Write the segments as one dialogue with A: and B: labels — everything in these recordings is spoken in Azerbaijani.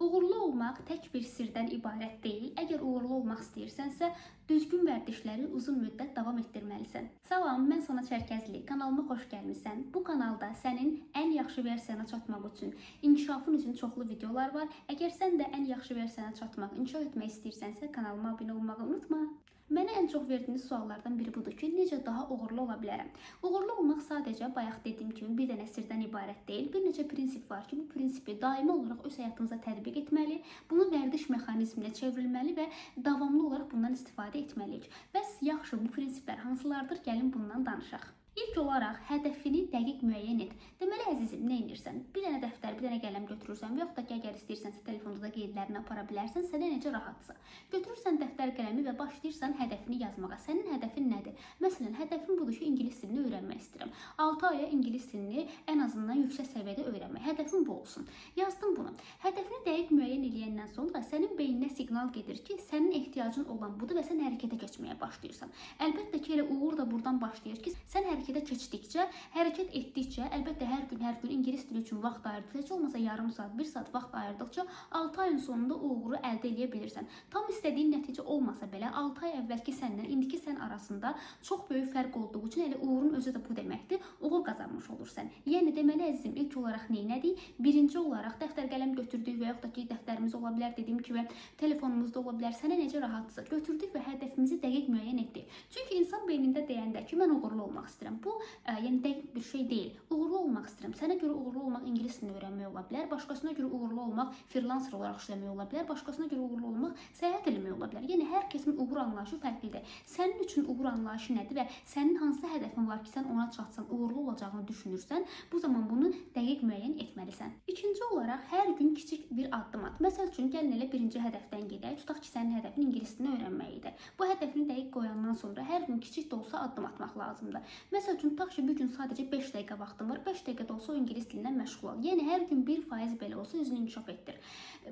A: Uğurlu olmaq tək bir sirdən ibarət deyil. Əgər uğurlu olmaq istəyirsənsə, düzgün vərdişləri uzun müddət davam etdirməlisən. Salam, mən Sona Çərkəzli. Kanalıma xoş gəlmisən. Bu kanalda sənin ən yaxşı versiyana çatmaq üçün, inkişafın üçün çoxlu videolar var. Əgər sən də ən yaxşı versiyana çatmaq, inkişaf etmək istəyirsənsə, kanalıma abunə olmağı unutma. Mənə ən çox verdiyiniz suallardan biri budur ki, necə daha uğurlu ola bilərəm? Uğurlu olmaq sadəcə bayaq dediyim kimi bir dənə sirdən ibarət deyil. Bir neçə prinsip var ki, bu prinsipi daimi olaraq öz həyatımıza tətbiq etməli, bunu vərdiş mexanizminə çevrilməli və davamlı olaraq bundan istifadə etməliyik. Bəs yaxşı, bu prinsiplər hansılardır? Gəlin bundan danışaq. İlk olaraq hədəfini dəqiq müəyyən et. Deməli əzizim, nə edirsən? Bir dənə dəftər, bir dənə qələm götürürsən və yaxud da ki, əgər istəyirsənsə telefonda da qeydlərini apara bilərsən, sənə necə rahatsa. Götürürsən dəftər, qələmi və başlayırsan hədəfini yazmağa. Sənin hədəfin nədir? Məsələn, hədəfim budur ki, ingilis dilini öyrənmək istəyirəm. 6 aya ingilis dilini ən azından yüksək səviyyədə öyrənmək. Hədəfim bu olsun. Yazdım bunu. Hədəfini dəqiq müəyyən eləyəndən sonra sənin beyninə siqnal gedir ki, sənin ehtiyacın olan budur və sən hərəkətə keçməyə başlayırsan. Əlbəttə ki, elə uğur da buradan başlayır ki, sən hərəkətə keçdikcə, hərəkət etdikcə, əlbəttə hər gün, hər gün ingilis dili üçün vaxt ayırdıqca, heç olmasa yarım saat, 1 saat vaxt ayırdıqca 6 ayın sonunda o uğuru əldə eləyə bilirsən. Tam istədiyin nəticə olmasa belə 6 ay əvvəlki səndən indiki sən arasında çox böyük fərq olduğu üçün elə uğurun özü də bu deməkdir. Uğur qazanmış olursan. Yəni deməli əzizim, ilk olaraq nə etdik? Birinci olaraq dəftər qələm götürdük və yaxud da ki, dəftərimiz ola bilər, dediyim kimi telefonumuzda ola bilər. Sənə necə rahatsa götürdük və hədəfimizi dəqiq müəyyən etdik. Çünki insan beynində deyəndə ki, mən uğurlu olmaq istəyirəm. Bu yəni dəqiq bir şey deyil. Uğurlu olmaq istəyirəm. Sənə görə uğurlu olmaq ingilis dilini öyrənmək ola bilər. Başqasına görə uğurlu olmaq freelancer olaraq işləmək ola bilər. Başqasına görə uğurlu olmaq səyahət eləmək ola bilər. Yəni hər kəsin uğur anlayışı fərqlidir. Sənin üçün uğur anlayışı nədir və sənin hansı hədəfin var ki, sən ona çatsan, uğurlu olacağını düşünürsən, bu zaman bunu dəqiq müəyyən etməlisən. İkinci olaraq hər gün kiçik bir addım at. Məsəl üçün gəlin elə birinci hədəfdən gedək. Tutaq ki, sənin hədəfin ingilis dilini öyrənmək idi. Bu hədəfini dəqiq qoyandan sonra hər gün kiçik də olsa addım atmaq lazımdır. Məsəl üçün tutaq ki, bu gün sadəcə 5 dəqiqə vaxtın var. 5 dəqiqə də olsa o ingilis dilindən məşğul ol. Yəni hər gün 1% belə olsa özünü inkişaf etdir.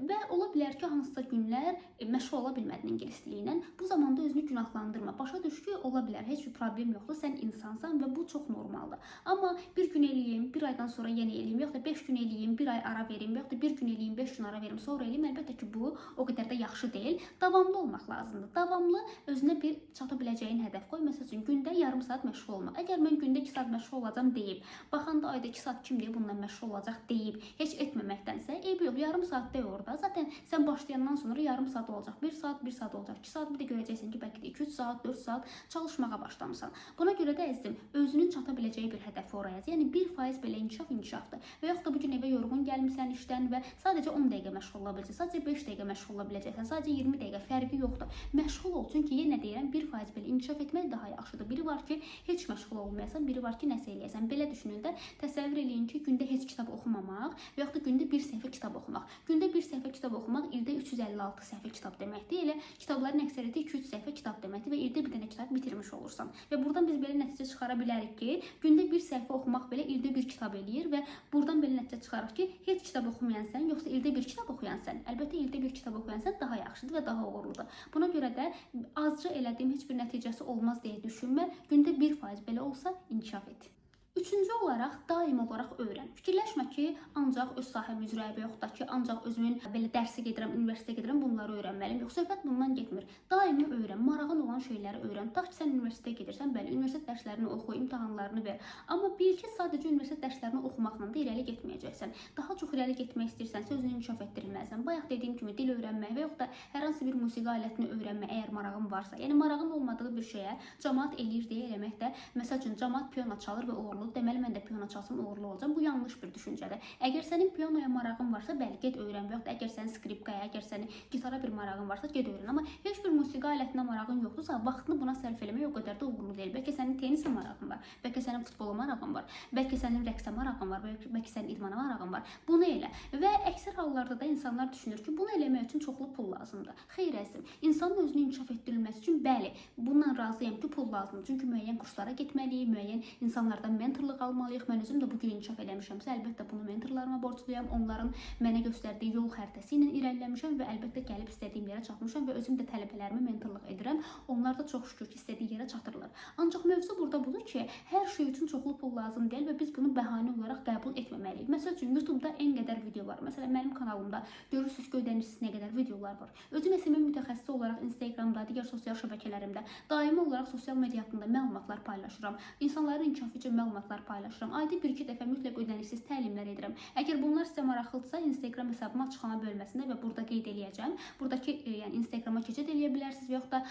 A: Və ola bilər ki, hansısa günlər məşğul ola bilmədin ingilis dili ilə. Bu zamanda özünü günahlandırma. Başa düş ki, ola bilər, heç bir problem yoxdur. Sən insansan və bu çox normaldır. Amma bir gün eləyim, bir aydan sonra yenə eləyim, yox da 5 gün eləyim, bir ay ara verim, yox da bir gün eləyim, 5 gün ara verim, sonra eləyim. Əlbəttə ki, bu o qədər də yaxşı deyil. Davamlı olmaq lazımdır. Davamlı özünə bir çata biləcəyin hədəf qoy. Məsəl üçün gündə yarım saat məşğul olmaq. Əgər mən gündə 2 saat məşğul olacam deyib, baxanda ayda 2 saat kim deyib bundan məşğul olacaq deyib, heç etməməkdənsə, eybi yox, yarım saat deyil orada. Zaten sən başlayandan sonra yarım saat olacaq, 1 saat, 1 saat olacaq, 2 saat, bir də görəcəksən ki, bəlkə də 2-3 saat, 4 saat çalışmağa başlamısan. Buna görə də əzizim, özünün çata biləcəyi bir hədəfi oraya yaz. Yəni 1% belə inkişaf inkişafdır. Və yaxud da bu gün evə yorğun gəlmisən işdən və sadəcə 10 dəqiqə məşğul ola biləcəksən, sadəcə 5 dəqiqə məşğul ola biləcəksən, sadəcə 20 dəqiqə, fərqi yoxdur. Məşğul ol. Çünki yenə deyirəm, 1% belə inkişaf etmək daha yaxşıdır. Biri var ki, heç məşğul olmayasan, biri var ki, nəsə eləyəsən. Belə düşünün də, təsəvvür eləyin ki, gündə heç kitab oxumamaq və yaxud da gündə bir səhifə kitab oxumaq. Gündə bir səhifə kitab oxumaq ildə 356 səhifə kitab deməkdir. Elə kitabların əksəriyyəti 2-3 səhifə kitab deməkdir və ildə bir dənə kitab bitirmiş olursan. Və buradan biz belə nəticə çıxara bilərik ki, gündə bir səhifə oxumaq belə ildə bir kitab eləyir və buradan belə nəticə çıxarıq ki, heç kitab oxumayan sən, yoxsa ildə bir kitab oxuyan sən. Əlbəttə ildə bir kitab oxuyan sən daha yaxşıdır və daha uğurludur. Buna görə də azca elədiyim heç bir nəticəsi olmaz deyə düşünmə. Gündə 1% belə olsa inkişaf et. Üçüncü olaraq daim olaraq öyrən. Fikirləşmə ki, ancaq öz sahəm üzrə və yaxud da ki, ancaq özümün belə dərsə gedirəm, universitetə gedirəm, bunları öyrənməliyim. Yox, söhbət bundan getmir. Daimi öyrən, marağın olan şeyləri öyrən. Tutaq ki, sən universitetə gedirsən, bəli, universitet dərslərini oxu, imtahanlarını ver. Amma bil ki, sadəcə universitet dərslərini oxumaqla da irəli getməyəcəksən. Daha çox irəli getmək istəyirsənsə, özünü inkişaf etdirməlisən. Bayaq dediyim kimi dil öyrənmək və yaxud da hər hansı bir musiqi alətini öyrənmək, əgər marağın varsa, yəni marağın olmadığı bir şeyə camaat eləyir deyə eləmək də, məsəl üçün camaat piano çalır və uğurlu. Deməli mən də piano çalsam uğurlu olacağam. Bu yanlış bir düşüncədir. Əgər sənin pianoya marağın varsa, bəli, get öyrən. Və yaxud da əgər sənin skripkaya, əgər sənin gitara bir marağın varsa, get öyrən. Amma heç bir musiqi alətinə marağın yoxdursa, vaxtını buna sərf eləmək o qədər də uğurlu deyil. Bəlkə sənin tenisə marağın var, bəlkə sənin futbola marağın var, bəlkə sənin rəqsə marağın var, bəlkə sənin idmana marağın var. Bunu elə. Və əksər hallarda da insanlar düşünür ki, bunu eləmək üçün çoxlu pul lazımdır. Xeyr əzizim, insanın özünü inkişaf etdirilməsi üçün bəli, bundan razıyam ki, pul lazımdır. Çünki müəyyən kurslara getməliyik, müəyyən insanlardan mentor mentorluq almalıyıq. Mən özüm də bu gün inkişaf eləmişəmsə, əlbəttə bunu mentorlarıma borcluyam. Onların mənə göstərdiyi yol xəritəsi ilə irəliləmişəm və əlbəttə gəlib istədiyim yerə çatmışam və özüm də tələbələrimə mentorluq edirəm. Onlar da çox şükür ki, istədiyi yerə çatırlar. Ancaq mövzu burada budur ki, hər şey üçün çoxlu pul lazım deyil və biz bunu bəhanə olaraq qəbul etməməliyik. Məsəl üçün YouTube-da en qədər video var. Məsələn, mənim kanalımda görürsüz ki, ödənişsiz nə qədər videolar var. Özüm SMM mütəxəssisi olaraq Instagramda, digər sosial şəbəkələrimdə daimi olaraq sosial media haqqında məlumatlar paylaşıram. İnsanların inkişafı üçün məlumatlar paylaşıram. Ayda 1-2 dəfə mütləq ödənişsiz təlimlər edirəm. Əgər bunlar sizə maraqlıdırsa, Instagram hesabımı açıqlama bölməsində və burada qeyd eləyəcəm. Buradakı yəni Instagrama keçid eləyə bilərsiniz və yaxud da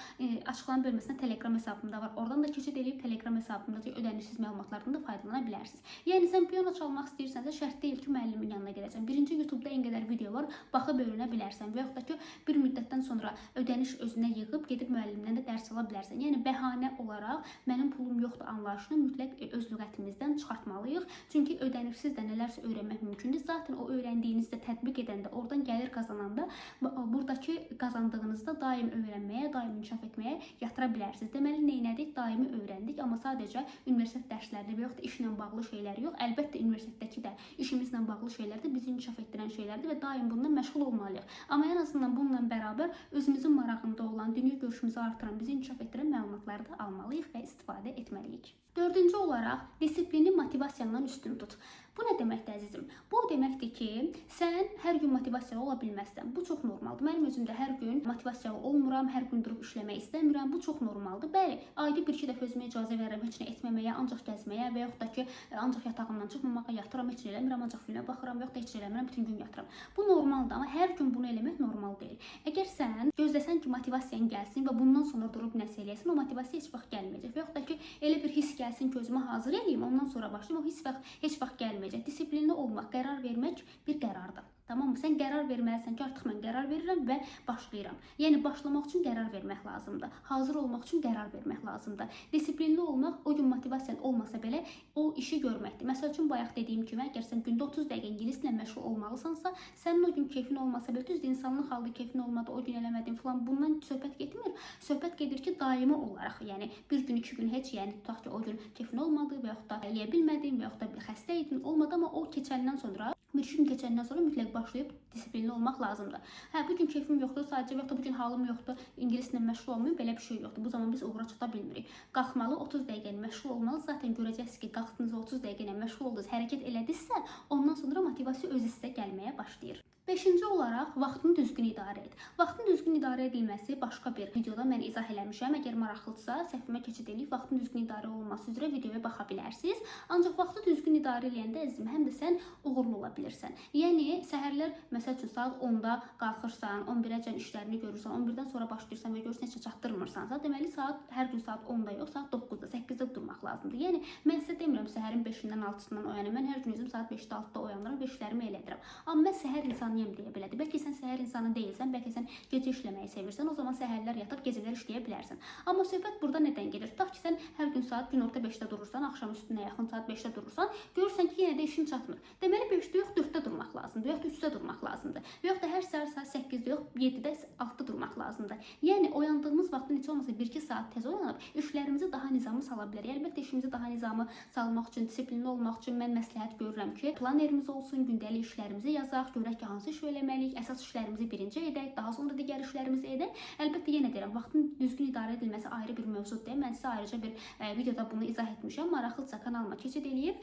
A: açıqlama bölməsində Telegram hesabım da var. Oradan da keçid eləyib Telegram hesabımdakı ödənişsiz məlumatlardan da faydalana bilərsiniz. Yəni sən piano çalmaq istəyirsənsə, şərt deyil ki, müəllimin yanına gedəsən. Birinci YouTube-da en qədər video var, baxıb öyrənə bilərsən və yaxud da ki, bir müddətdən sonra ödəniş özünə yığıb gedib müəllimdən də dərs ala bilərsən. Yəni bəhanə olaraq mənim pulum yoxdur anlayışını mütləq öz lüğətimizdən çıxartmalıyıq. Çünki ödənişsiz də nələrsə öyrənmək mümkündür. Zaten o öyrəndiyinizi də tətbiq edəndə, oradan gəlir qazananda buradakı qazandığınızda daim öyrənməyə, daim inkişaf etməyə yatıra bilərsiniz. Deməli nə etdik? Daimi öyrəndik, amma sadəcə universitet dərslərini və yaxud da işlə bağlı şeyləri yox. Əlbəttə universitetdəki də işimizlə bağlı şeylər də bizi inkişaf etdirən şeylərdir və daim bununla məşğul olmalıyıq. Amma ən azından bununla bərabər özümüzün marağında olan, dünya görüşümüzü artıran, bizi inkişaf etdirən məlumatları da almalıyıq və istifadə etməliyik. Dördüncü olaraq disiplini motivasiyandan üstün tut. Bu nə deməkdir əzizim? Bu o deməkdir ki, sən hər gün motivasiyalı ola bilməzsən. Bu çox normaldır. Mənim özüm də hər gün motivasiyalı olmuram, hər gün durub işləmək istəmirəm. Bu çox normaldır. Bəli, ayda 1-2 dəfə özümə icazə verirəm heç nə etməməyə, ancaq gəzməyə və yaxud da ki, ancaq yatağımdan çıxmamağa, yatıram, heç nə eləmirəm, ancaq filmə baxıram və yaxud da heç nə eləmirəm, bütün gün yatıram. Bu normaldır, amma hər gün bunu eləmək normal deyil. Əgər sən gözləsən ki, motivasiyan gəlsin və bundan sonra durub nəsə eləyəsən, o motivasiya heç vaxt gəlməyəcək. Və yaxud da ki, elə bir hiss gəlsin ki, özümə hazır eləyim, ondan sonra başlayım, o hiss heç vaxt gəlməyəcək. Disiplinli olmaq, qərar vermək bir qərardır. Tamam mı? Sən qərar verməlisən ki, artıq mən qərar verirəm və başlayıram. Yəni başlamaq üçün qərar vermək lazımdır. Hazır olmaq üçün qərar vermək lazımdır. Disiplinli olmaq o gün motivasiyan olmasa belə o işi görməkdir. Məsəl üçün bayaq dediyim kimi, əgər sən gündə 30 dəqiqə ingilis dilində məşğul olmalısansa, sənin o gün keyfin olmasa belə, düzdür, insanlıq halda keyfin olmadı, o gün eləmədin filan, bundan söhbət getmir. Söhbət gedir ki, daimi olaraq, yəni bir gün, 2 gün heç, yəni tutaq ki, o gün keyfin olmadı və yaxud da eləyə bilmədin və yaxud da xəstə idin, olmadı, amma o keçəndən sonra, bir gün keçəndən sonra mütləq başlayıb disiplinli olmaq lazımdır. Hə, bu gün keyfim yoxdur, sadəcə və yaxud da bu gün halım yoxdur, ingilis dilində məşğul olmayım, belə bir şey yoxdur. Bu zaman biz uğura çata bilmirik. Qalxmalı, 30 dəqiqə məşğul olmalı. Zaten görəcəksiniz ki, qalxdınız 30 dəqiqə ilə məşğul oldunuz, hərəkət elədinizsə, ondan sonra motivasiya özü sizə gəlməyə başlayır. Beşinci olaraq vaxtını düzgün idarə et. Vaxtın düzgün idarə edilməsi başqa bir videoda mən izah eləmişəm. Əgər maraqlıdırsa, səhifəmə keçid eləyib vaxtın düzgün idarə olunması üzrə videoya baxa bilərsiniz. Ancaq vaxtı düzgün idarə eləyəndə əzizim, həm də sən uğurlu ola bilirsən. Yəni səhərlər məsəl üçün saat 10-da qalxırsan, 11-əcən işlərini görürsən, 11-dən sonra başlayırsan və görürsən heç çatdırmırsansa, deməli saat hər gün saat 10-da yox, saat 9-da, 8-də durmaq lazımdır. Yəni mən sizə demirəm səhərin 5-dən 6-sından oyanın. Mən hər gün özüm saat 5-də 6-da oyanıram və işlərimi elədirəm. Amma mən səhər insanıyam deyə bilərdi. Bəlkə sən səhər insanı deyilsən, bəlkə sən gecə işləməyi sevirsən. O zaman səhərlər yatıb gecələr işləyə bilərsən. Amma söhbət burada nədən gedir? Tutaq ki, sən hər gün saat günorta 5-də durursan, axşam üstünə yaxın saat 5-də durursan, görürsən ki, yenə də işin çatmır. Deməli 5-də yox, 4-də durmaq lazımdır, yox da 3-də durmaq lazımdır. Və yaxud da hər səhər saat 8-də yox, 7-də, 6-da durmaq lazımdır. Yəni oyandığımız vaxtdan heç olmasa 1-2 saat tez oyanıb işlərimizi daha nizamlı sala bilərik. Əlbəttə işimizi daha nizamlı salmaq üçün, disiplinli olmaq üçün mən məsləhət görürəm ki, planerimiz olsun, gündəlik işlərimizi yazaq, görək ki, hansı işi eləməliyik, əsas işlərimizi birinci edək, daha sonra digər işlərimizi edək. Əlbəttə yenə deyirəm, vaxtın düzgün idarə edilməsi ayrı bir mövzudur. Mən sizə ayrıca bir videoda bunu izah etmişəm. Maraqlıdırsa kanalıma keçid eləyib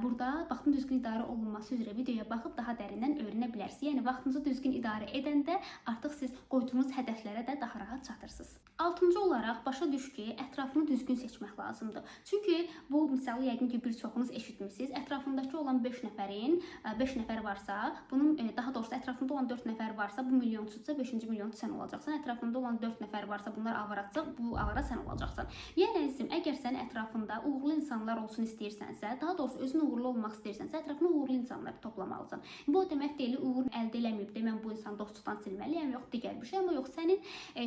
A: burada vaxtın düzgün idarə olunması üzrə videoya baxıb daha dərindən öyrənə bilərsiniz. Yəni vaxtınızı düzgün idarə edəndə artıq siz qoyduğunuz hədəflərə də daha rahat çatırsınız. Altıncı olaraq başa düş ki, ətrafını düzgün seçmək lazımdır. Çünki bu misalı yəqin ki, bir çoxunuz eşitmisiniz. Ətrafındakı olan 5 nəfərin, 5 nəfər varsa, bunun daha doğrusu ətrafında olan 4 nəfər varsa, bu milyonçudur, 5-ci milyonçu sən olacaqsan. Ətrafında olan 4 nəfər varsa, bunlar avaradsa, bu avara sən olacaqsan. Yəni əzizim, əgər sənin ətrafında uğurlu insanlar olsun istəyirsənsə, daha doğrusu özün uğurlu olmaq istəyirsənsə, ətrafına uğurlu insanları toplamalısan. Bu o demək deyil, uğur əldə eləməyib, deməm bu insan dostluqdan silməliyəm, yox digər bir şey, amma yox. Yox, sənin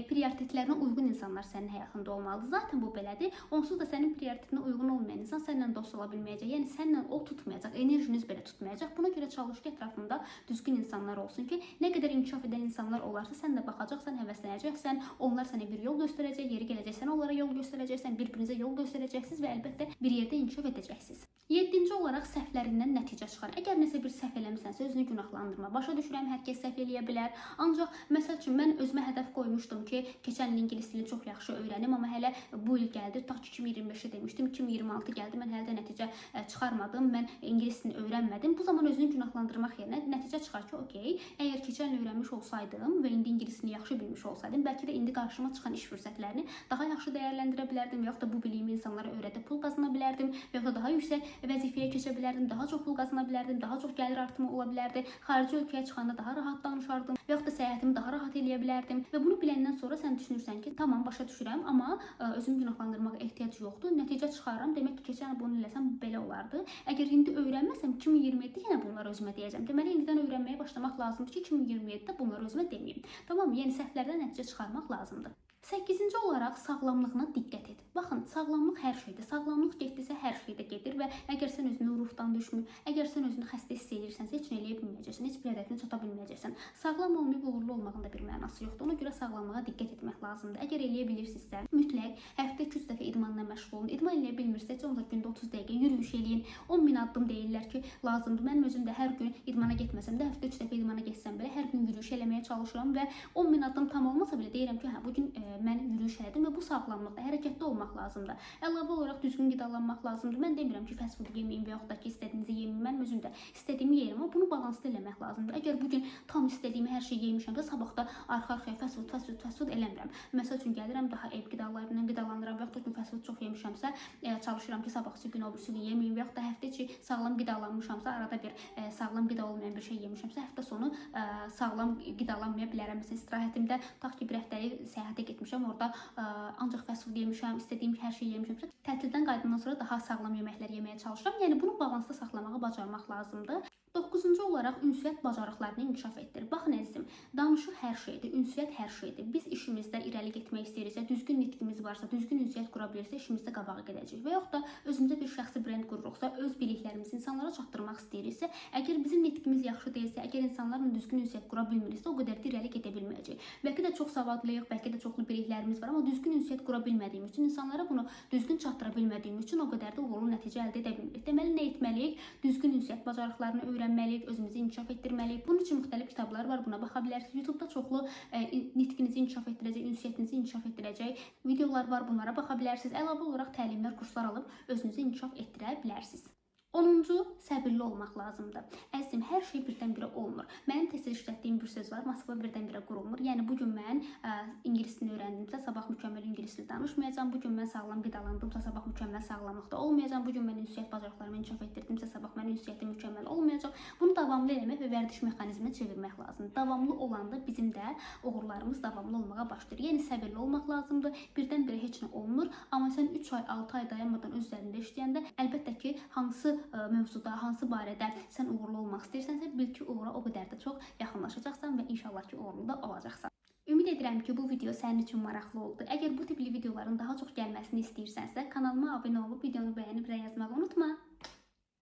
A: prioritetlərinə uyğun insanlar sənin həyatında olmalıdır. Zaten bu belədir. Onsuz da sənin prioritetinə uyğun olmayan insan səninlə dost ola bilməyəcək. Yəni səninlə o tutmayacaq, enerjiniz belə tutmayacaq. Buna görə çalış ki, ətrafında düzgün insanlar olsun ki, nə qədər inkişaf edən insanlar olarsa, sən də baxacaqsan, həvəslənəcəksən, onlar sənə bir yol göstərəcək, yeri gələcək sən onlara yol göstərəcəksən, bir-birinizə yol göstərəcəksiniz və əlbəttə bir yerdə inkişaf edəcəksiniz. 7-ci olaraq səhvlərindən nəticə çıxar. Əgər nəsə bir səhv eləmisənsə, özünü günahlandırma. Başa düşürəm, hər kəs səhv eləyə bilər. Ancaq məsəl üçün mən özümə hədəf qoymuşdum ki, keçən il ingilis dilini çox yaxşı öyrənim, amma hələ bu il gəldi. Tutaq ki, 2025-də demişdim, 2026 gəldi. Mən hələ də nəticə çıxarmadım. Mən ingilis dilini öyrənmədim. Bu zaman özünü günahlandırmaq yerinə nəticə çıxar ki, okey, əgər keçən il öyrənmiş olsaydım və indi ingilis dilini yaxşı bilmiş olsaydım, bəlkə də indi qarşıma çıxan iş fürsətlərini daha yaxşı dəyərləndirə bilərdim və yaxud da bu biliyimi insanlara öyrədib pul qazana bilərdim və yaxud da daha yüksək vəzifəyə keçə bilərdim, daha çox pul qazana bilərdim, daha çox gəlir artımı ola bilərdi. Xarici ölkəyə çıxanda daha rahat danışardım və yaxud da səyahətimi daha rahat eləyə bilərdim. Və bunu biləndən sonra sən düşünürsən ki, tamam, başa düşürəm, amma özümü günahlandırmağa ehtiyac yoxdur. Nəticə çıxarıram. Demək ki, keçən il bunu eləsəm belə olardı. Əgər indi öyrənməsəm 2027 yenə bunları özümə deyəcəm. Deməli indidən öyrənməyə başlamaq lazımdır ki, 2027-də bunları özümə deməyim. Tamam, yəni səhvlərdən nəticə çıxarmaq lazımdır. 8-ci olaraq sağlamlığına diqqət et. Baxın, sağlamlıq hər şeydir. Sağlamlıq getdisə hər şeydə gedir və əgər sən özünü ruhdan düşmür, əgər sən özünü xəstə hiss edirsənsə, heç nə eləyə bilməyəcəksən, heç bir hədəfinə çata bilməyəcəksən. Sağlam olmayıb uğurlu olmağın da bir mənası yoxdur. Ona görə sağlamlığa diqqət etmək lazımdır. Əgər eləyə bilirsinizsə, mütləq həftə 2-3 dəfə idmanla məşğul olun. İdman eləyə bilmirsə, heç olmasa gündə 30 dəqiqə yürüyüş eləyin. 10.000 addım deyirlər ki, lazımdır. Mənim özüm də hər gün idmana getməsəm də, həftə 3 dəfə idmana getsəm belə hər gün yürüyüş eləməyə çalışıram və 10.000 addım tam olmasa belə deyirəm ki, hə, bu gün mən yürüyüş elədim və bu sağlamlıqda, hərəkətdə olmaq lazımdır. Əlavə olaraq düzgün qidalanmaq lazımdır. Mən demirəm ki, fast food yeməyin və yaxud da ki, istədiyinizi yeməyin. Mən özüm də istədiyimi yeyirəm, amma bunu balanslı eləmək lazımdır. Əgər bu gün tam istədiyimi hər şeyi yemişəmsə, sabah da arxa-arxaya fast food, fast food, fast food eləmirəm. Məsəl üçün gəlirəm, daha ev qidalarından qidalanıram və yaxud da ki, fast food çox yemişəmsə, çalışıram ki, sabahsı gün o birisi gün yeməyim və yaxud da həftə içi sağlam qidalanmışamsa, arada bir sağlam qida olmayan bir şey yemişəmsə, həftə sonu sağlam qidalanmaya bilərəm. Məsələn, istirahətimdə tutaq ki, bir həftəlik səyahətə getmişəm, orada ancaq fast food yemişəm, istədiyim hər şeyi yemişəmsə, tətildən qayıdandan sonra daha sağlam yeməklər yeməyə çalışıram. Yəni bunu balansda saxlamağı bacarmaq lazımdır. 9-cu olaraq ünsiyyət bacarıqlarını inkişaf etdir. Baxın əzizim, danışıq hər şeydir, ünsiyyət hər şeydir. Biz işimizdə irəli getmək istəyiriksə, düzgün nitqimiz varsa, düzgün ünsiyyət qura bilirsə, işimizdə qabağa gedəcəyik. Və yaxud da özümüzə bir şəxsi brend qururuqsa, öz biliklərimizi insanlara çatdırmaq istəyiriksə, əgər bizim nitqimiz yaxşı deyilsə, əgər insanlarla düzgün ünsiyyət qura bilmiriksə, o qədər də irəli gedə bilməyəcəyik. Bəlkə də çox savadlıyıq, bəlkə də çoxlu biliklərimiz var, amma düzgün ünsiyyət qura bilmədiyimiz üçün, insanlara bunu düzgün çatdıra bilmədiyimiz üçün o qədər də uğurlu nəticə əldə edə bilmirik. Deməli nə etməliyik? Düzgün ünsiyyət bacarıqlarını öyrənməliyik, özümüzü inkişaf etdirməliyik. Bunun üçün müxtəlif kitablar var, buna baxa bilərsiniz. YouTube-da çoxlu nitqinizi inkişaf etdirəcək, ünsiyyətinizi inkişaf etdirəcək videolar var, bunlara baxa bilərsiniz. Əlavə olaraq təlimlər, kurslar alıb özünüzü inkişaf etdirə bilərsiniz. 10-cu səbirli olmaq lazımdır. Əzizim, hər şey birdən-birə olmur. Mənim tez işlətdiyim bir söz var. Moskva birdən-birə qurulmur. Yəni bu gün mən ingilis dilini öyrəndimsə, sabah mükəmməl ingilis dili danışmayacağam. Bu gün mən sağlam qidalandımsa, sabah mükəmməl sağlamlıqda olmayacağam. Bu gün mən ünsiyyət bacarıqlarımı inkişaf etdirdimsə, sabah mənim ünsiyyətim mükəmməl olmayacaq. Bunu davamlı eləmək və vərdiş mexanizminə çevirmək lazımdır. Davamlı olanda bizim də uğurlarımız davamlı olmağa başlayır. Yəni səbirli olmaq lazımdır. Birdən-birə heç nə olmur, amma sən 3 ay, 6 ay dayanmadan öz üzərində işləyəndə əlbəttə ki, hansı mövzuda, hansı barədə sən uğurlu olmaq istəyirsənsə, bil ki, uğura o qədər də çox yaxınlaşacaqsan və inşallah ki, uğurlu da olacaqsan. Ümid edirəm ki, bu video sənin üçün maraqlı oldu. Əgər bu tipli videoların daha çox gəlməsini istəyirsənsə, kanalıma abunə olub videonu bəyənib rəy